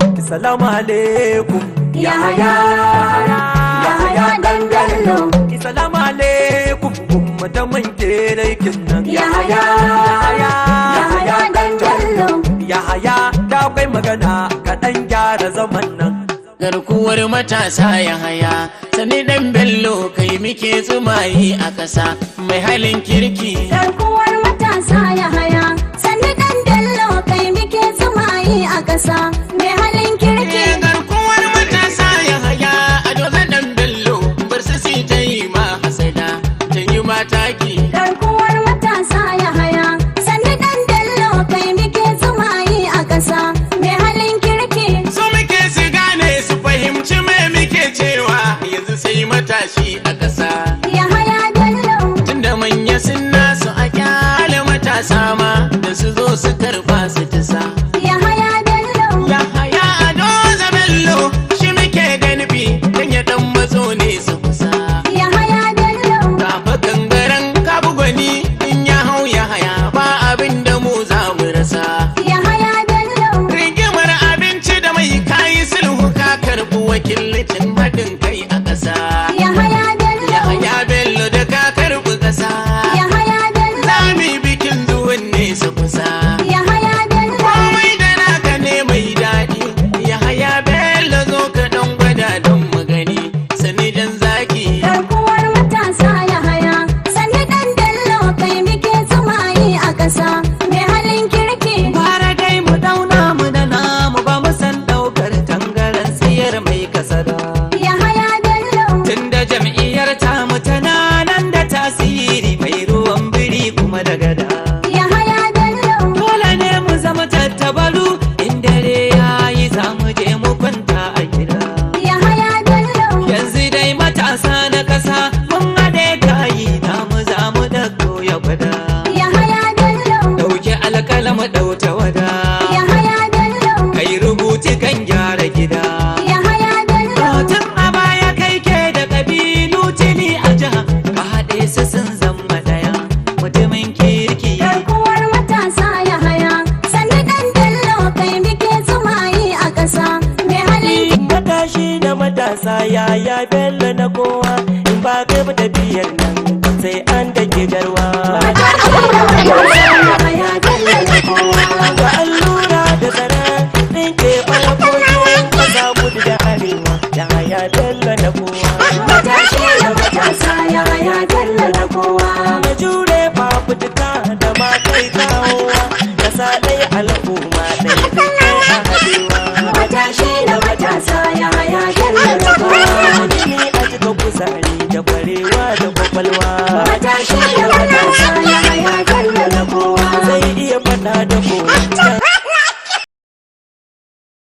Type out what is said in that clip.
Salamu alaikum. Yahaya, Yahaya dan Bello. Salamu alaikum, mutumin kirkin nan. Yahaya, Yahaya dan Bello. Yahaya, da akwai magana kaɗan, gyara zaman nan. Garkuwar matasa ya haya, sani dan Bello, kai muke tsumayi a ƙasa, mai halin kirki. Garkuwar matasa Yahaya, sannu dan Bello, kai muke tsumayi a ƙasa, mai halin kirki. Garkuwar matasa ya haya, a dozan dan Bello, bar su si ta yi ma hasada, ta yi mataki. Garkuwar matasa Yahaya, sannu dan Bello, kai muke tsumayi a ƙasa, mai halin kirki. Su muke su gane, su fahimci me muke cewa, yanzu sai matashi a ƙasa. Yahaya Bello. Tunda manya sun nasu, a kyale matasa ma da su zo su karba su tisa. Yahaya Bello. Yahaya Ado Bello, shi muke da nufi dan ya dan matso ne su kusa. Yahaya Bello. Kafa gangaren kabu gwani in ya hau ya haya, ba abin da mu za mu rasa. Yahaya Bello. Rigimar abinci da mai, kayi sulhu, ka karɓi wakilcin haɗin kai a ƙasa. Yahaya Bello. Yahaya Bello, da ka karɓi ƙasa. Yahaya Bello. Za mu yi bikin zuwan nesa kusa. Yahaya Bello. Komai da naka ne mai daɗi. Yahaya Bello, zo ka ɗan gwada don mu gani. Sani dan zaki. Garkuwar matasa Yahaya, sannu dan Bello, kai muke tsumayi a ƙasa, mai halin kirki. Gwara dai mu dauna mu da namu, ba mu san daukar tangaran tsiyar mai kasada. Yahaya Bello. Tunda jam'iyyar tamu tana nan da tasiri, mai ruwan biri kuma da gada. Yahaya Bello. Dole ne mu zama tattabaru, in dare yayi za mu je mu kwanta a gida. Yahaya Bello. Yanzu dai matasa na ƙasa mun haɗe kayi namu, za mu ɗauko ya gwada. Yahaya Bello. Ɗauki alƙalamu, ɗauta wada. Yahaya Bello. Kai rubuci kan gyara gida. Yahaya Bello. Tun a baya kai ke da ƙabilu tuni a jiha, ka haɗe su sun zama ɗaya, mutumin kirki. Garkuwar matasa Yahaya, sannu dan Bello, kai muke tsumayi a ƙasa, mai halin Matashi na matasa, Yahaya Bello na kowa, in ba kai ba tafiyar nan sai an dake jarwa. Yahaya Bello na kowa. Ga allura da zara ɗinke ɓarakoki maza kudu da arewa, Yahaya Bello na kowa. Matashi na matasa, Yahaya Bello na kowa. Na jure fafutuka da ma kai kawowa, kasa ɗaya, al'umma ɗaya, duk a haɗewa. Matashi na matasa, Yahaya Bello na kowa. Jini a cika, kuzari da kwarewa da kwakwalwa. Matashi na matasa.